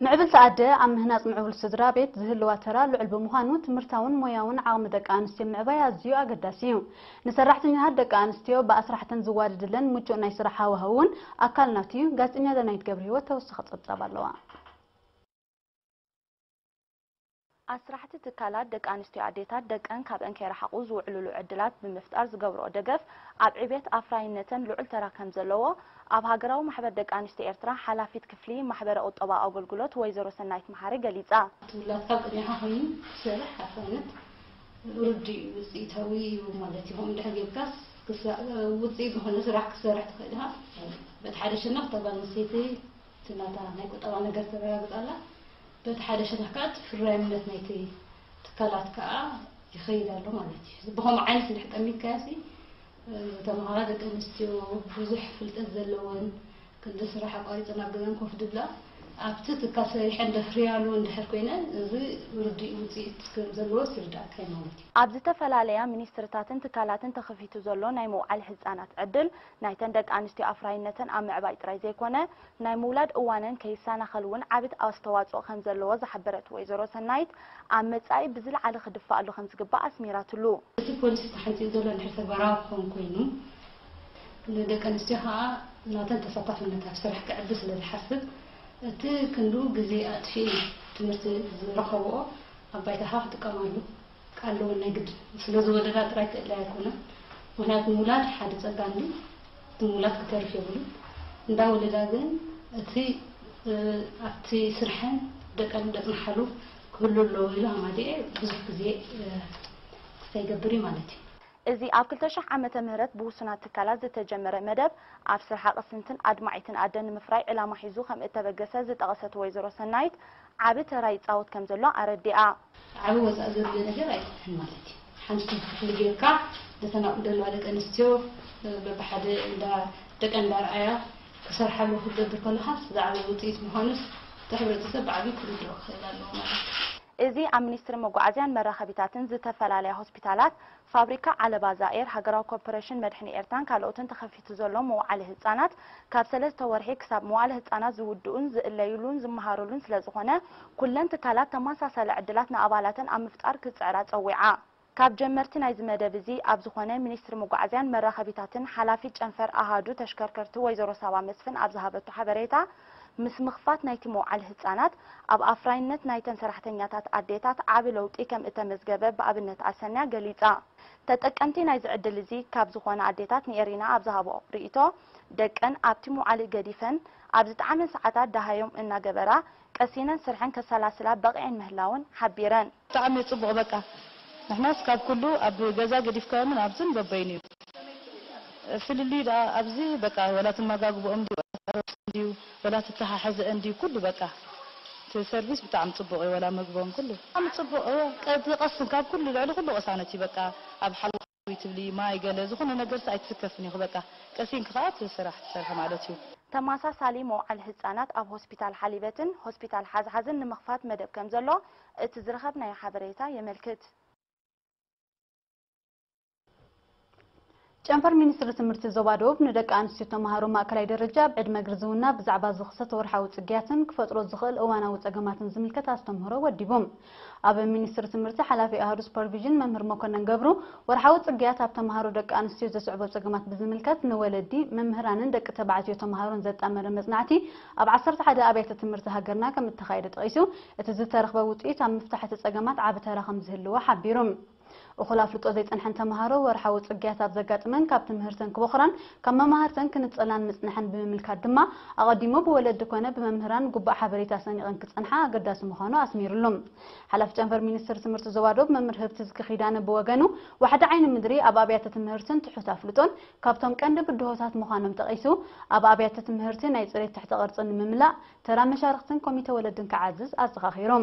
ምዕብልቲ ኣደ ኣብ ምህናጽ ምዕቡል ስድራ ቤት ዝህልዋ ተራ ልዑል ብምዃኑ፣ ትምህርታውን ሞያውን ዓቕሚ ደቂ ኣንስትዮ ምዕባይ ኣዝዩ ኣገዳሲ እዩ። ንሰራሕተኛታት ደቂ ኣንስትዮ ብኣስራሕተን ዝዋደድለን ምቹእ ናይ ስራሕ ሃዋህው እውን ኣካል ናቱ እዩ። ጋዜጠኛ ዳናይት ገብረህይወት ተወሳኺ ጸብጻብ ኣለዋ። ኣስራሕቲ ትካላት ደቂ ኣንስትዮ ኣዴታት ደቀን ካብአን ከይረሓቑ ዝውዕሉሉ ዕድላት ብምፍጣር ዝገብርኦ ደገፍ ኣብ ዕብየት ኣፍራይነተን ልዑል ተራ ከም ዘለዎ ኣብ ሃገራዊ ማሕበር ደቂ ኣንስትዮ ኤርትራ ሓላፊት ክፍሊ ማሕበረ ቁጠባ ኣገልግሎት ወይዘሮ ሰናይት መሓሪ ገሊጻ። እቲ ውላድካ ኣብ ቅድሚኻ ኮይኑ ክሰርሕ ሓሳነት ርዱእ እዩ፣ ውፅኢታዊ እዩ ማለት እዩ። ከምኡ እንድሕር ጌርካስ ክሳ-፣ ውፅኢት ዝኾነ ስራሕ ክሰርሕ ትኽእል ኢኻ። በቲ ሓደ ሸነኽ እታ ጓል ኣንስተይቲ እቲ ናታ ናይ ቁጠባ ነገር ተረጋግፅ ኣላ። በቲ ሓደ ሸነኽ ከዓ እቲ ፍራይነት ናይቲ ትካላት ከዓ ይኸይድ ኣሎ ማለት እዩ። ብኸምኡ ዓይነት እንድሕር ጠሚትካዮ ሲ፣ ዝተምሃራ ደቂ ኣንስትዮ፣ ብዙሕ ፍልጠት ዘለወን፣ ክንዲ ስራሕ ኣቋሪፀን ኣብ ገዛን ኮፍ ድብላ ኣብቲ ትካል ሰሪሐን ደፍርያሉ እንድሕር ኮይነን፣ እዚ ርዱእ ውፅኢት ከም ዘለዎ ዝርዳእካ እዩ ማለት እዩ። ኣብ ዝተፈላለያ ሚኒስትርታትን ትካላትን ተኸፊቱ ዘሎ ናይ መውዓሊ ህፃናት ዕድል ናይተን ደቂ ኣንስትዮ ኣፍራይነተን ኣብ ምዕባይ ጥራይ ዘይኮነ፣ ናይ ምውላድ እዋነን ከይሰናኸል እውን ዓቢ ኣስተዋፅኦ ከም ዘለዎ ዝሓበረት ወይዘሮ ሰናይት፣ ኣብ መጻኢ ብዝለዓለ ክድፋኣሉ ከም ዝግባእ ኣስሚራትሉ። እቲ ፖሊሲ ተሓንፂኡ ዘሎ እንድሕር ተግባራዊ ክኸውን ኮይኑ፣ ንደቂ ኣንስትዮ ከዓ ናተን ተሳታፍነት ኣብ ስራሕ ክዕቢ ስለ ዝሓስብ፣ እቲ ክንዱ ግዜ ኣጥፊኡ ትምህርቲ ዝረኸብኦ ኣብ ባይታኻ ክጥቀማሉ ኣለወን ናይ ግድን። ስለ ዝወለዳ ጥራይ ክእለ ኣይኮነን። ምኽንያቱ ምውላድ ሓደ ጸጋ እንድዩ፣ እቲ ምውላድ ክተርፍ የብሉን። እንዳወለዳ ግን እቲ፣ እ፣ ኣብቲ ስርሐን ደቀን ደጽንሓሉ ክህሉ ኣለዎ ኢሉ ኣማዲኤ ብዙሕ ግዜ፣ እ፣ ተስፋ ይገብር እዩ ማለት እዩ። እዚ ኣብ ክልተ ሺሕ ዓመተ ምህረት ብውሱናት ትካላት ዝተጀመረ መደብ፣ ኣብ ስርሓ ቅስንትን ኣድማዒትን ኣደ ንምፍራይ ዕላማ ሒዙ ከም እተበገሰ ዝጠቐሰት ወይዘሮ ሰናይት፣ ዓቢ ተራ ይጻወት ከም ዘሎ ኣረዲኣ። ዓቢ ወጻኢ ዘድልዮ ነገር ኣይኮነን ማለት እዩ። ሓንቲ ክፍሊ ጌርካ፣ ነተን ኣብኡ ዘለዋ ደቂ ኣንስትዮ፣ እ፣ በብሓደ እንዳ ደቀን እንዳርኣያ ክሰርሓሉ ክትገብር ከለኻስ፣ ዝዓበየ ውጽኢት ምዃኑስ፣ እቲ ሕብረተሰብ ብዓቢ ክርድኦ ክኽእል ኣለዎ ማለት እዩ። እዚ ኣብ ሚኒስትሪ መጓዓዝያን መራኸቢታትን ዝተፈላለያ ሆስፒታላት፣ ፋብሪካ ዓለባ ዛኤር፣ ሃገራዊ ኮርፖሬሽን መድሕን ኤርትራን ካልኦትን ተኸፊቱ ዘሎ መውዓሊ ህጻናት፣ ካብ ሰለስተ ወርሒ ክሳብ መዋዕለ ህጻናት ዝውድኡን ዝእለዩሉን ዝመሃሩሉን ስለ ዝኾነ፣ ኩለን ትካላት ተመሳሳሊ ዕድላት ንኣባላተን ኣብ ምፍጣር ክጽዕራ ጸዊዓ። ካብ ጀመርቲ ናይዚ መደብ እዚ ኣብ ዝኾነ ሚኒስትሪ መጓዓዝያን መራኸቢታትን ሓላፊ ጨንፈር ኣሃዱ ተሽከርከርቲ ወይዘሮ ሳባ መስፍን ኣብ ዝሃበቶ ሓበሬታ፣ ምስ ምኽፋት ናይቲ መውዓሊ ህጻናት ኣብ ኣፍራይነት ናይተን ሰራሕተኛታት ኣዴታት ዓቢ ለውጢ ከም እተመዝገበ ብኣብነት ኣሰንያ ገሊጻ። ተጠቀምቲ ናይዚ ዕድል እዚ ካብ ዝኾና ኣዴታት ንኤሪና ኣብ ዝሃቦ ርእይቶ፣ ደቀን ኣብቲ መውዓሊ ገዲፈን ኣብ ዝጠዓመን ሰዓታት ደሃዮም እናገበራ ቀሲነን ስርሐን ከሰላስላ በቒዐን ምህላወን ሓቢረን። ብጣዕሚ እዩ ጽቡቕ። በቃ ንሕናስ ካብ ኩሉ ኣብ ገዛ ገዲፍካዮምን ኣብዝን በበይኑ እዩ። ፍልልዩ ደኣ ኣብዚ በቃ ወላ ትመጋግብኦም ድዩ፣ ወላ ትሓሕዝኦም ድዩ፣ ወላ ትተሓሕዝአን ድዩ፣ ኩሉ በቃ እቲ ሰርቪስ ብጣዕሚ ጽቡቕ እዩ። ወላ መግቦም ኩሉ ብጣዕሚ ጽቡቕ እዩ። ቀ-፣ ትቐስን ካብ ኩሉ ልዕሊ ኩሉ ቅሳነት እዩ። በቃ ኣብ ሓዊ ትብሊ ማይ ገለ ዝኾነ ነገርስ ኣይትስከፍን ኢኹ። በቃ ቀሲንኪ ከኣ እቲ ስራሕ ትሰርሒ ማለት እዩ። ተመሳሳሊ መውዓሊ ህጻናት ኣብ ሆስፒታል ሓሊበትን ሆስፒታል ሓዝሓዝን ንምኽፋት መደብ ከም ዘሎ እቲ ዝረኸብናዮ ሓበሬታ የመልክት። ጨንፈር ሚኒስትሪ ትምህርቲ ዞባ ደቡብ ንደቂ ኣንስትዮ ተምሃሮ ማእከላይ ደረጃ ኣብ ዕድመ ግርዝውና ብዛዕባ ዝኽሰት ወርሓዊ ጽግያትን ክፈጥሮ ዝኽእል እዋናዊ ጸገማትን ዝምልከት ኣስተምህሮ ወዲቡ። ኣብ ሚኒስትሪ ትምህርቲ ሓላፊ ኣሃዱ ሱፐርቪዥን መምህር መኮነን ገብሩ፣ ወርሓዊ ጽግያት ኣብ ተምሃሮ ደቂ ኣንስትዮ ዘስዕቦ ጸገማት ብዝምልከት ንወለዲ፣ መምህራንን ደቂ ተባዕትዮ ተምሃሮን ዘጣመረ መጽናዕቲ ኣብ ዓሰርተ ሓደ ኣብያተ ትምህርቲ ሃገርና ከም እተኻየደ ጠቒሱ፣ እቲ ዝተረኽበ ውጽኢት ኣብ ምፍታሕ እቲ ጸገማት ዓቢ ተራ ከም ዝህልዎ ሓቢሩ። እኹል ኣፍልጦ ዘይጸንሐን ተምሃሮ ወርሓዊ ጽግያት ኣብ ዘጋጥመን ካብ ትምህርተን ክቦኽራን ካብ መማህርተን ክንጸላን ምጽንሐን ብምምልካት ድማ፣ ኣቐዲሙ ብወለዲ ኮነ ብመምህራን ግቡእ ሓበሬታ ሰኒቐን ክጸንሓ ኣገዳሲ ምዃኑ ኣስሚሩሉ። ሓላፊ ጨንፈር ሚኒስትሪ ትምህርቲ ዞባ ዶብ መምህር ህብትዝጊ ኪዳነ ብወገኑ፣ ዋሕዲ ዓይኒ ምድሪ ኣብ ኣብያተ ትምህርትን ትሑት ኣፍልጦን ካብቶም ቀንዲ ብድሆታት ምዃኖም ጠቒሱ፣ ኣብ ኣብያተ ትምህርቲ ናይ ጽሬት ትሕተ ቅርጺ ንምምላእ ተራ መሻርኽትን ኮሚተ ወለድን ክዓዝዝ ኣዘኻኺሩ።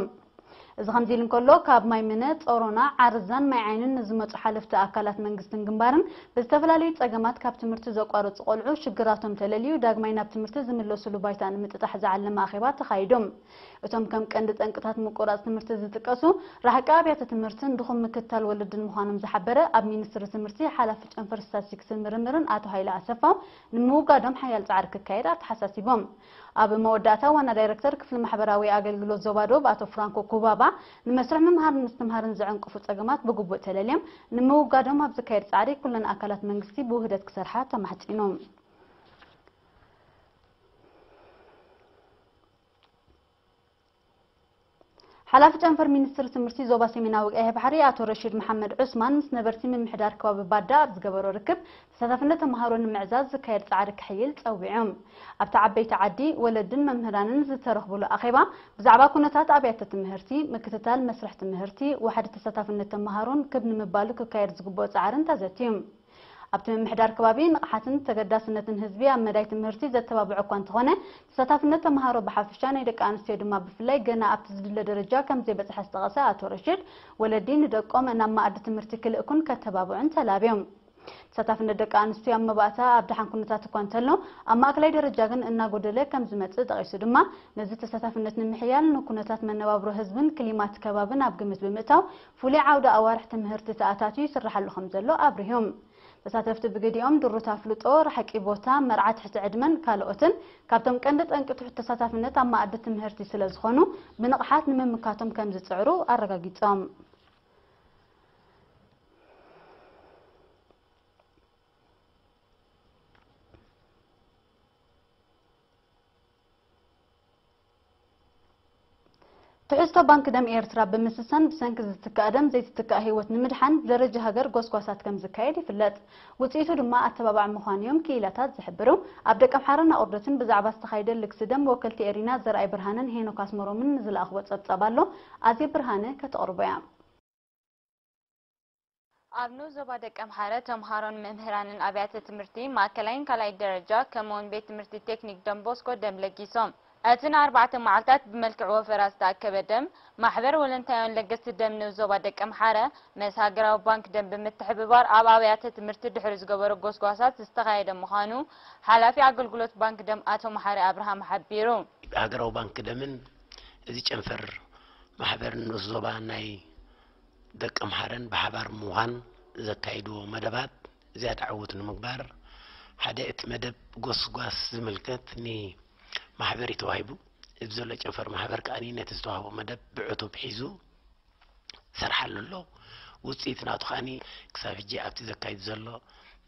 እዚ ከምዚ ኢሉ እንከሎ፣ ካብ ማይ ምነ፣ ጾሮና፣ ዓርዛን ማይ ዓይንን ንዝመጹ ሓለፍቲ ኣካላት መንግስትን ግንባርን ብዝተፈላለዩ ጸገማት ካብ ትምህርቲ ዘቋረጹ ቆልዑ ሽግራቶም ተለልዩ ዳግማይ ናብ ትምህርቲ ዝምለሱሉ ባይታ ንምጥጣሕ ዝዓለመ ኣኼባ ተኻይዱ። እቶም ከም ቀንዲ ጠንቅታት ምቁራጽ ትምህርቲ ዝጥቀሱ ራሕቂ ኣብያተ ትምህርትን ድኹም ምክትታል ወለድን ምዃኖም ዝሓበረ ኣብ ሚኒስትሪ ትምህርቲ ሓላፊ ጨንፈር ስታትስቲክስን ምርምርን ኣቶ ሃይለ ኣሰፋው፣ ንምውጋዶም ሓያል ጻዕሪ ክካየድ ኣተሓሳሲቦም። ኣብ መወዳእታ ዋና ዳይረክተር ክፍሊ ማሕበራዊ ኣገልግሎት ዞባ ዶብ ኣቶ ፍራንኮ ኩባባ፣ ንመስርሕ ምምሃርን ምስትምሃርን ዘዕንቅፉ ጸገማት ብግቡእ ተለልዮም ንምውጋዶም ኣብ ዝካየድ ጻዕሪ ኩለን ኣካላት መንግስቲ ብውህደት ክሰርሓ ተማሕጺኑ። ሓላፊ ጨንፈር ሚኒስትሪ ትምህርቲ ዞባ ሰሜናዊ ቀይሕ ባሕሪ ኣቶ ረሺድ መሓመድ ዑስማን ምስ ነበርቲ ምምሕዳር ከባቢ ባዳ ኣብ ዝገበሮ ርክብ፣ ተሳታፍነት ተምሃሮ ንምዕዛዝ ዝካየድ ጻዕሪ ክሕይል ጸዊዖም። ኣብታ ዓበይቲ ዓዲ ወለድን መምህራንን ዝተረኽብሉ ኣኼባ ብዛዕባ ኩነታት ኣብያተ ትምህርቲ፣ ምክትታል መስርሕ ትምህርቲ፣ ዋሕዲ ተሳታፍነት ተምሃሮን ክብ ንምባሉ ክካየድ ዝግብኦ ጻዕርን ተዘትዩ። ኣብቲ ምምሕዳር ከባቢ ንቕሓትን ተገዳስነትን ህዝቢ ኣብ መዳይ ትምህርቲ ዘተባብዖ እኳ እንተኾነ፣ ተሳታፍነት ተምሃሮ ብሓፈሻ ናይ ደቂ ኣንስትዮ ድማ ብፍላይ ገና ኣብቲ ዝድለ ደረጃ ከም ዘይበጽሐ ዝጠቐሰ ኣቶ ረሽድ፣ ወለዲ ንደቆም ናብ መኣዲ ትምህርቲ ክልእኩን ከተባብዑን ተላብዮም። ተሳታፍነት ደቂ ኣንስትዮ ኣብ መባእታ ኣብ ደሓን ኩነታት እኳ እንተሎ፣ ኣብ ማእከላይ ደረጃ ግን እናጎደለ ከም ዝመጽእ ጠቒሱ ድማ፣ ነዚ ተሳታፍነት ንምሕያል ንኩነታት መነባብሮ ህዝብን ክሊማት ከባብን ኣብ ግምት ብምእታው፣ ፍሉይ ዓውደ ኣዋርሕ ትምህርቲ ተኣታትዩ ይስርሓሉ ከም ዘሎ ኣብሪሁ። ተሳተፍቲ ብግዲኦም ድሩት ኣፍልጦ፣ ርሕቂ ቦታ፣ መርዓ ትሕቲ ዕድመን ካልኦትን ካብቶም ቀንዲ ጠንቂ ትሑት ተሳታፍነት ኣብ መኣዲ ትምህርቲ ስለ ዝኾኑ ብንቕሓት ንምምካቶም ከም ዝጽዕሩ ኣረጋጊጾም። ትሕዝቶ ባንክ ደም ኤርትራ ብምስሳን ብሰንኪ ዝትካእ ደም ዘይትትካእ ህይወት ንምድሓን ብደረጃ ሃገር ጎስጓሳት ከም ዝካየድ ይፍለጥ። ውፅኢቱ ድማ ኣተባባዕ ምዃኑ እዮም ክኢላታት ዝሕብሩ። ኣብ ደቀምሓረን ኣቑርደትን ብዛዕባ ዝተኻየደ ልግሲ ደም ወከልቲ ኤሪና ዘርኣይ ብርሃንን ሄኖክ ኣስመሮምን ንዝለኣኽዎ ጸብጻብ ኣሎ። ኣዜ ብርሃነ ከተቕርቦ እያ። ኣብ ንኡስ ዞባ ደቀምሓረ ተምሃሮን መምህራንን ኣብያተ ትምህርቲ ማእከላይን ካልኣይ ደረጃ ከምኡውን ቤት ትምህርቲ ቴክኒክ ደንቦስኮ ደም ለጊሶም። እቲ ንኣርባዕተ መዓልታት ብመልክዕ ወፈራ ዝተኣከበ ደም ማሕበር ወለንታውያን ለገስቲ ደም ንኡስ ዞባ ደቀምሓረ ምስ ሃገራዊ ባንክ ደም ብምትሕብባር ኣብ ኣብያተ ትምህርቲ ድሕሪ ዝገበሮ ጎስጓሳት ዝተኻየደ ምዃኑ ሓላፊ ኣገልግሎት ባንክ ደም ኣቶ መሓሪ ኣብርሃም ሓቢሩ። ሃገራዊ ባንክ ደምን እዚ ጨንፈር ማሕበር ንኡስ ዞባ ናይ ደቀምሓረን ብሓባር ምዃን ዘካይድዎ መደባት ዝያዳ ዕዉት ንምግባር፣ ሓደ እቲ መደብ ጎስጓስ ዝምልከት ንማሕበር እዩ ተዋሂቡ። እዚ ዘሎ ጨንፈር ማሕበር ከኣ ነቲ ዝተዋህቦ መደብ ብዕቱብ ሒዙ ይሰርሓሉ ኣሎ። ውፅኢት ናቱ ከኣ ክሳብ ሕጂ ኣብቲ ዘካይድ ዘሎ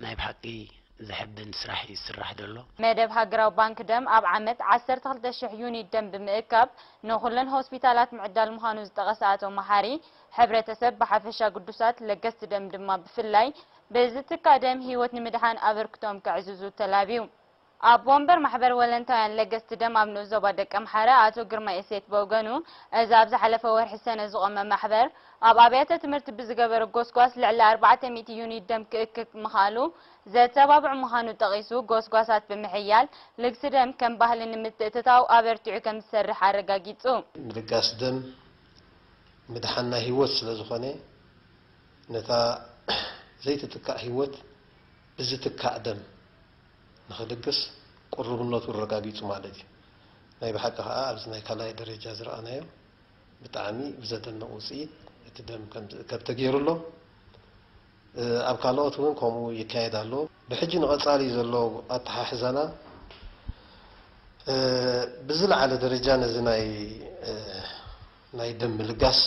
ናይ ብሓቂ ዘሕብን ስራሕ እዩ ዝስራሕ ዘሎ። መደብ ሃገራዊ ባንክ ደም ኣብ ዓመት ዓሰርተ ክልተ ሽሕ ዩኒት ደም ብምእካብ ንኹለን ሆስፒታላት ምዕዳል ምዃኑ ዝጠቐሰ ኣቶ መሓሪ፣ ሕብረተሰብ ብሓፈሻ ግዱሳት ለገስቲ ደም ድማ ብፍላይ ብዝትካእ ደም ህይወት ንምድሓን ኣበርክቶም ከዕዝዙ ተላብዩ። ኣቦ ወንበር ማሕበር ወለንታውያን ለገስቲ ደም ኣብ ንኡስ ዞባ ደቀምሓረ ኣቶ ግርማ ኤሴት በውገኑ፣ እዚ ኣብ ዝሓለፈ ወርሒ ሰነ ዝቖመ ማሕበር ኣብ ኣብያተ ትምህርቲ ብዝገበረ ጎስጓስ ልዕሊ ኣርባዕተ ሚእቲ ዩኒት ደም ክእክብ ምኽኣሉ ዘተባብዕ ምዃኑ ጠቒሱ፣ ጎስጓሳት ብምሕያል ልግሲ ደም ከም ባህሊ ንምትእትታው ኣበርቲዑ ከም ዝሰርሕ ኣረጋጊጹ። ምልጋስ ደም ምድሓን ናይ ህይወት ስለ ዝኾነ፣ ነታ ዘይትትካእ ህይወት ብዝትካእ ደም ንኽልግስ ቅሩብነቱ ኣረጋጊጹ ማለት እዩ። ናይ ብሓቂ ከኣ ኣብዚ ናይ ካልኣይ ደረጃ ዝረኣናዮ ብጣዕሚ ብዘደንቕ ውጽኢት እቲ ደም ከም ዝእከብ ተገይሩ ኣሎ። እ፣ ኣብ ካልኦት እውን ከምኡ ይካየድ ኣሎ። ብሕጂ ንቐጻሊ ዘሎ ኣተሓሕዛና፣ እ፣ ብዝለዓለ ደረጃ ነዚ ናይ፣ እ፣ ናይ ደም ምልጋስ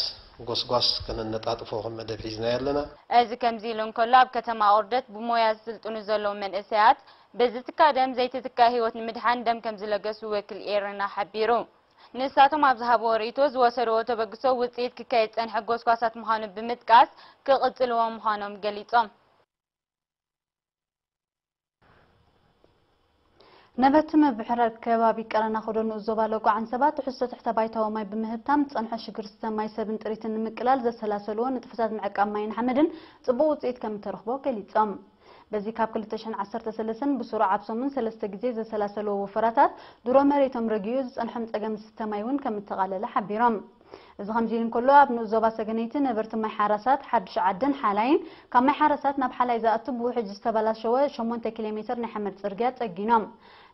ጎስጓስ ከነነጣጥፎ ከም መደብ ሒዝናዮ ኣለና። እዚ ከምዚ ኢሉ እንከሎ፣ ኣብ ከተማ ኣቑርደት ብሞያ ዝስልጥኑ ዘለዉ መንእሰያት ብዝትካእ ደም ዘይትትካእ ህይወት ንምድሓን ደም ከም ዝለገሱ ወኪል ኤረና ሓቢሩ። ንሳቶም ኣብ ዝሃብዎ ርእይቶ፣ ዝወሰድዎ ተበግሶ ውጽኢት ክካየድ ዝጸንሐ ጎስጓሳት ምዃኑ ብምጥቃስ፣ ክቕጽልዎ ምዃኖም ገሊጾም። ነበርቲ ምምሕዳር ከባቢ ቀረና ኮዶ ንኡስ ዞባ ሎጎ ዓንሰባ ትሕዝቶ ትሕተ ባይታዊ ማይ ብምህብታም ዝጸንሖ ሽግር ዝስተ ማይ ሰብን ጥሪትን ንምቅላል ዘሰላሰልዎ ንጥፈታት ምዕቃብ ማይን ሓመድን ጽቡቕ ውጽኢት ከም እተረኽቦ ገሊጾም። በዚ ካብ ክልተ ሽሕን ዓሰርተ ሰለስተን ብስሩዕ ኣብ ሰሙን ሰለስተ ግዜ ዘሰላሰልዎ ወፈራታት ድሮ መሬቶም ረጊኡ ዝጸንሖም ጸገም ዝስተ ማይ እውን ከም እተቓለለ ሓቢሮም። እዚ ከምዚ ኢሉ እንከሎ፣ ኣብ ንኡስ ዞባ ሰገነይቲ ነበርቲ ማይ ሓራሳት ሓዱሽ ዓድን ሓላይን ካብ ማይ ሓራሳት ናብ ሓላይ ዝኣቱ ብውሕጅ ዝተበላሸወ ሸሞንተ ኪሎ ሜትር ናይ ሓመድ ጽርግያ ጸጊኖም።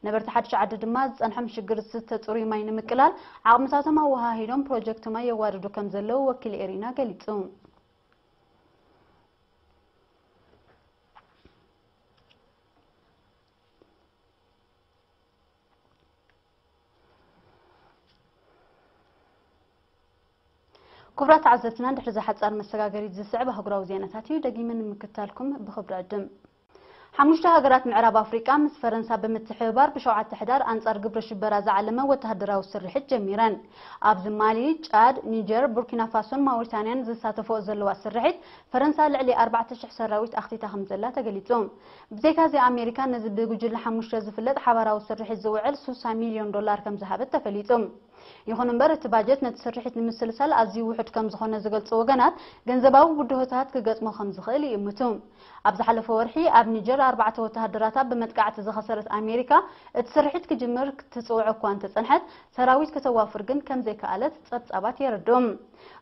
ነበርቲ ሓዱሽ ዓዲ ድማ ዝጸንሖም ሽግር ዝስተ ጽሩይ ማይ ንምቅላል ዓቕምታቶም ኣወሃሂዶም ፕሮጀክት ማይ የዋድዱ ከም ዘለዉ ወኪል ኤሪና ገሊጹ። ክቡራት ተዓዘብትና፣ ድሕሪ እዚ ሓጻር መሰጋገሪት ዝስዕብ ኣህጉራዊ ዜናታት እዩ። ደጊመ ንምክታልኩም ብኽብሪ ዕድም። ሓሙሽተ ሃገራት ምዕራብ ኣፍሪቃ ምስ ፈረንሳ ብምትሕብባር ብሸውዓተ ሕዳር ኣንጻር ግብረ ሽበራ ዝዓለመ ወተሃደራዊ ስርሒት ጀሚረን። ኣብዚ ማሊ፣ ጫድ፣ ኒጀር፣ ቡርኪና ፋሶን ማውሪታንያን ዝሳተፈኦ ዘለዋ ስርሒት፣ ፈረንሳ ልዕሊ ኣርባዕተ ሽሕ ሰራዊት ኣኽቲታ ከም ዘላ ተገሊጹ። ብዘይካዚ ኣሜሪካ ነዚ ብጉጅለ ሓሙሽተ ዝፍለጥ ሓባራዊ ስርሒት ዝውዕል ሱሳ ሚልዮን ዶላር ከም ዝሃበት ተፈሊጹ። ይኹን እምበር እቲ ባጀት ነቲ ስርሒት ንምስልሳል ኣዝዩ ውሑድ ከም ዝኾነ ዝገልጹ ወገናት፣ ገንዘባዊ ብድሆታት ክገጥሞ ከም ዝኽእል ይእምቱ። ኣብ ዝሓለፈ ወርሒ ኣብ ኒጀር ኣርባዕተ ወተሃደራታ ብመጥቃዕቲ ዝኸሰረት ኣሜሪካ፣ እቲ ስርሒት ክጅምር ክትጽውዖ እኳ እንተጸንሐት፣ ሰራዊት ከተዋፍር ግን ከም ዘይከኣለት ጸብጻባት የረድኡ።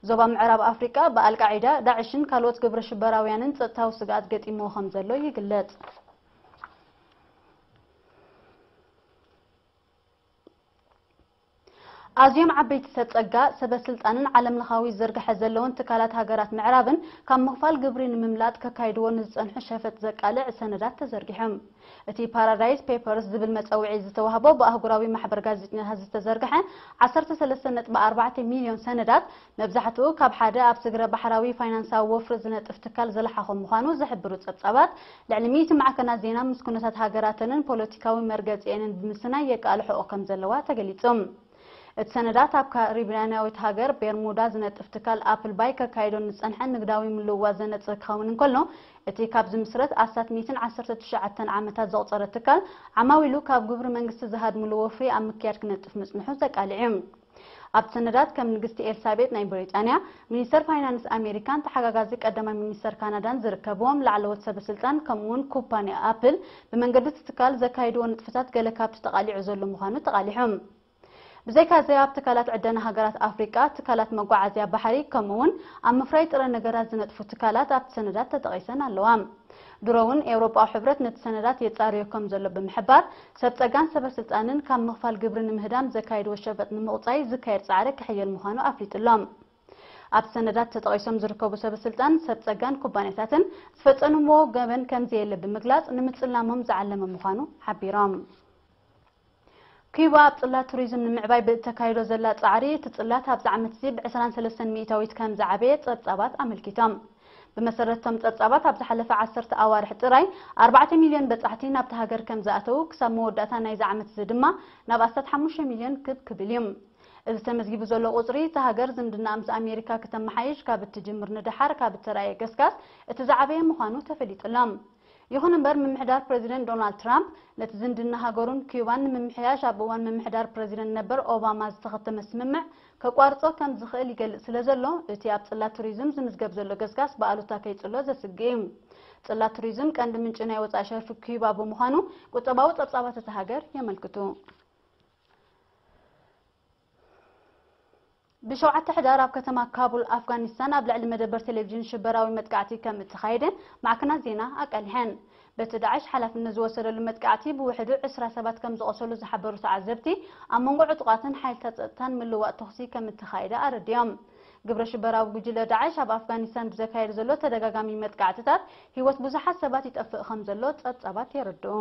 ዞባ ምዕራብ ኣፍሪቃ ብኣልቃዒዳ፣ ዳዕሽን ካልኦት ግብረ ሽበራውያንን ጸጥታዊ ስግኣት ገጢምዎ ከም ዘሎ ይግለጽ። ኣዝዮም ዓበይቲ ሰብ ጸጋ፣ ሰበ ስልጣንን ዓለም ለኻዊ ዝርግሐ ዘለውን ትካላት ሃገራት ምዕራብን ካብ ምኽፋል ግብሪ ንምምላጥ ከካይድዎ ንዝጸንሑ ሸፈጥ ዘቃልዕ ሰነዳት ተዘርጊሖም። እቲ ፓራዳይስ ፔፐርስ ዝብል መጸውዒ ዝተዋህቦ ብኣህጉራዊ ማሕበር ጋዜጠኛታት ዝተዘርግሐ ዓሰርተ ሰለስተ ነጥቢ ኣርባዕተ ሚልዮን ሰነዳት፣ መብዛሕትኡ ካብ ሓደ ኣብ ስግረ ባሕራዊ ፋይናንሳዊ ወፍሪ ዝነጥፍ ትካል ዝለሓኾ ምዃኑ ዝሕብሩ ጸብጻባት፣ ልዕሊ ሚእቲ ማዕከናት ዜና ምስ ኩነታት ሃገራተንን ፖለቲካዊ መርገጺኤንን ብምስናይ የቃልሕኦ ከም ዘለዋ ተገሊጹ። እቲ ሰነዳት ኣብ ካሪብያናዊት ሃገር ቤርሙዳ ዝነጥፍ ትካል ኣፕል ባይ ከካይዶ ንጸንሐ ንግዳዊ ምልውዋጥ ዘነጽር ክኸውን እንከሎ፣ እቲ ካብ ዝምስረት ኣስታት ሚእትን ዓሰርተ ትሽዓተን ዓመታት ዘቑጸረ ትካል፣ ዓማዊሉ ካብ ግብሪ መንግስቲ ዝሃድምሉ ወፍሪ ኣብ ምክያድ ክነጥፍ ምጽንሑ ዘቃልዕ እዩ። ኣብቲ ሰነዳት ከም ንግስቲ ኤልሳቤጥ ናይ ብሪጣንያ፣ ሚኒስተር ፋይናንስ ኣሜሪካን ተሓጋጋዚ ቀዳማይ ሚኒስተር ካናዳን ዝርከብዎም ላዕለዎት ሰበ ስልጣን፣ ከምኡ'ውን ኩባንያ ኣፕል ብመንገዲ እቲ ትካል ዘካይድዎ ንጥፈታት ገለ ካብቲ ተቓሊዑ ዘሎ ምዃኑ ተቓሊሑ። ብዘይካዚ ኣብ ትካላት ዕደና ሃገራት ኣፍሪቃ፣ ትካላት መጓዓዝያ ባሕሪ፣ ከምኡ'ውን ኣብ ምፍራይ ጥረ ነገራት ዝነጥፉ ትካላት ኣብቲ ሰነዳት ተጠቒሰን ኣለዋ። ድሮ እውን ኤውሮጳዊ ሕብረት ነቲ ሰነዳት የጻርዮ ከም ዘሎ ብምሕባር፣ ሰብ ጸጋን ሰበ ስልጣንን ካብ ምኽፋል ግብሪ ንምህዳም ዘካይድዎ ሸፈጥ ንምቑጻይ ዝካየድ ጻዕሪ ክሕየል ምዃኑ ኣፍሊጡ ኣሎ። ኣብቲ ሰነዳት ተጠቒሶም ዝርከቡ ሰበ ስልጣን፣ ሰብ ጸጋን ኩባንያታትን ዝፈጸምዎ ገበን ከም ዘየለ ብምግላጽ፣ ንምጽላሞም ዝዓለመ ምዃኑ ሓቢሮም። ኪዩባ ኣብ ጽላት ቱሪዝም ንምዕባይ ብእተካይዶ ዘላ ጻዕሪ፣ እቲ ጽላት ኣብዚ ዓመት እዚ ብዕስራን ሰለስተን ሚእታዊት ከም ዝዓበየ ጸብጻባት ኣመልኪቶም። ብመሰረት እቶም ጸብጻባት፣ ኣብ ዝሓለፈ ዓሰርተ ኣዋርሕ ጥራይ ኣርባዕተ ሚልዮን በጻሕቲ ናብቲ ሃገር ከም ዝኣተዉ፣ ክሳብ መወዳእታ ናይዚ ዓመት እዚ ድማ ናብ ኣስታት ሓሙሽተ ሚልዮን ክብ ክብል እዩ። እዚ ተመዝጊቡ ዘሎ ቁጽሪ፣ እታ ሃገር ዝምድናኣ ምስ ኣሜሪካ ክተመሓይሽ ካብ እትጅምር ንደሓር ካብ እተራእየ ገስጋስ እቲ ዝዓበየ ምዃኑ ተፈሊጡ ኣሎ። ይኹን እምበር፣ ምምሕዳር ፕረዚደንት ዶናልድ ትራምፕ ነቲ ዝምድና ሃገሩን ኪዩባን ንምምሕያሽ ኣብ እዋን ምምሕዳር ፕረዚደንት ነበር ኦባማ ዝተኸተመ ስምምዕ ከቋርጾ ከም ዝኽእል ይገልጽ ስለ ዘሎ፣ እቲ ኣብ ጽላት ቱሪዝም ዝምዝገብ ዘሎ ገስጋስ ብኣሉታ ከይጽሎ ዘስግእ እዩ። ጽላት ቱሪዝም ቀንዲ ምንጪ ናይ ወጻኢ ሸርፊ ኪዩባ ብምዃኑ፣ ቁጠባዊ ጸብጻባት እታ ሃገር የመልክቱ። ብሸውዓተ ሕዳር ኣብ ከተማ ካቡል ኣፍጋኒስታን ኣብ ልዕሊ መደበር ቴሌቪዥን ሽበራዊ መጥቃዕቲ ከም እተኻየደ ማዕከናት ዜና ኣቃሊሐን። በቲ ዳዕሽ ሓላፍነት ዝወሰደሉ መጥቃዕቲ ብውሕዱ ዕስራ ሰባት ከም ዝቖሰሉ ዝሓበሩ ተዓዘብቲ፣ ኣብ መንጎ ዕጡቓትን ሓይልታት ጸጥታን ምልዋጥ ተኹሲ ከም እተኻየደ ኣረዲኦም። ግብረ ሽበራዊ ጉጅለ ዳዕሽ ኣብ ኣፍጋኒስታን ብዘካየደ ዘሎ ተደጋጋሚ መጥቃዕትታት ህይወት ብዙሓት ሰባት ይጠፍእ ከም ዘሎ ጸብጻባት የረድኡ።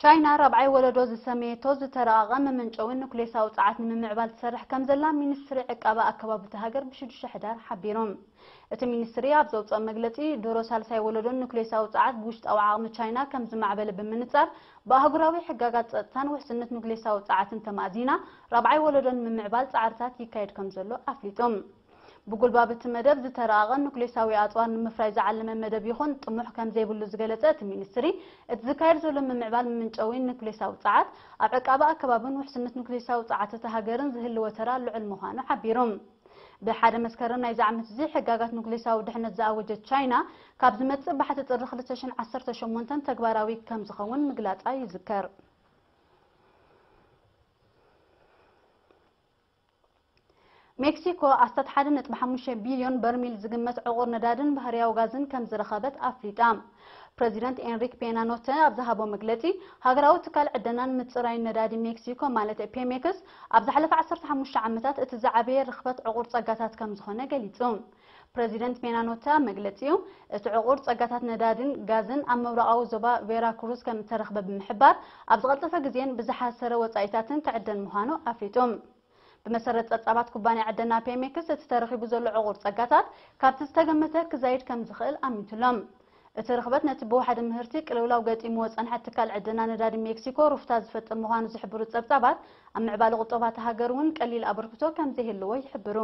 ቻይና ራብዓይ ወለዶ ዝሰመየቶ ዝተረቐቐ መመንጨዊ ኑክሌሳዊ ጸዓት ንምምዕባል ትሰርሕ ከም ዘላ ሚኒስትሪ ዕቃበ ኣከባቢ እታ ሃገር ብሽዱሽተ ሕዳር ሓቢሩ። እቲ ሚኒስትሪ ኣብ ዘውጽኦ መግለጺ፣ ድሮ ሳልሳይ ወለዶ ኑክሌሳዊ ጸዓት ብውሽጣዊ ዓቕሚ ቻይና ከም ዝማዕበለ ብምንጻር፣ ብኣህጉራዊ ሕጋጋት ጸጥታን ውሕስነት ኑክሌሳዊ ጸዓትን ተማእዚና፣ ራብዓይ ወለዶ ንምምዕባል ጻዕርታት ይካየድ ከም ዘሎ ኣፍሊጡ። ብጉልባብ እቲ መደብ፣ ዝተረቐቐ ኑክሌሳዊ ኣጽዋር ንምፍራይ ዝዓለመ መደብ ይኹን ጥሙሕ ከም ዘይብሉ ዝገለጸ እቲ ሚኒስትሪ፣ እቲ ዝካየድ ዘሎ ምምዕባል ምምንጨዊ ኑክሌሳዊ ጸዓት ኣብ ዕቃበ ኣከባብን ውሕስነት ኑክሌሳዊ ጸዓት እታ ሃገርን ዝህልዎ ተራ ልዑል ምዃኑ ሓቢሩ። ብሓደ መስከረም ናይዚ ዓመት እዚ፣ ሕጋጋት ኑክሌሳዊ ድሕነት ዝኣወጀት ቻይና፣ ካብ ዝመጽእ ባሕቲ ጥሪ ክልተ ሽሕን ዓሰርተ ሸሞንተን ተግባራዊ ከም ዝኸውን ምግላጻ ይዝከር። ሜክሲኮ ኣስታት ሓደ ነጥቢ ሓሙሽተ ቢልዮን በርሚል ዝግመት ዕቑር ነዳድን ባህርያዊ ጋዝን ከም ዝረኸበት ኣፍሊጣ። ፕረዚደንት ኤንሪክ ፔና ኖተ ኣብ ዝሃቦ መግለጺ፣ ሃገራዊ ትካል ዕደናን ምጽራይን ነዳዲ ሜክሲኮ ማለት ፔሜክስ ኣብ ዝሓለፈ ዓሰርተ ሓሙሽተ ዓመታት እቲ ዝዓበየ ርኽበት ዕቑር ጸጋታት ከም ዝኾነ ገሊጹ። ፕረዚደንት ፔና ኖተ ኣብ መግለጺኡ፣ እቲ ዕቑር ጸጋታት ነዳድን ጋዝን ኣብ ምብራቓዊ ዞባ ቬራ ክሩዝ ከም እተረኽበ ብምሕባር፣ ኣብ ዝቐልጠፈ ግዜን ብዝሓሰረ ወጻኢታትን ክዕደን ምዃኑ ኣፍሊጡ። ብመሰረት ጸብጻባት ኩባንያ ዕደና ፔሜክስ፣ እቲ ተረኺቡ ዘሎ ዕቑር ጸጋታት ካብቲ ዝተገመተ ክዛይድ ከም ዝኽእል ኣሚቱሎም። እቲ ርኽበት ነቲ ብወሓደ ምህርቲ ቅልውላው ገጢምዎ ዝጸንሐ ትካል ዕደና ነዳዲ ሜክሲኮ ሩፍታ ዝፈጥር ምዃኑ ዝሕብሩ ጸብጻባት፣ ኣብ ምዕባለ ቁጠባ እታ ሃገር እውን ቀሊል ኣበርክቶ ከም ዘይህልዎ ይሕብሩ።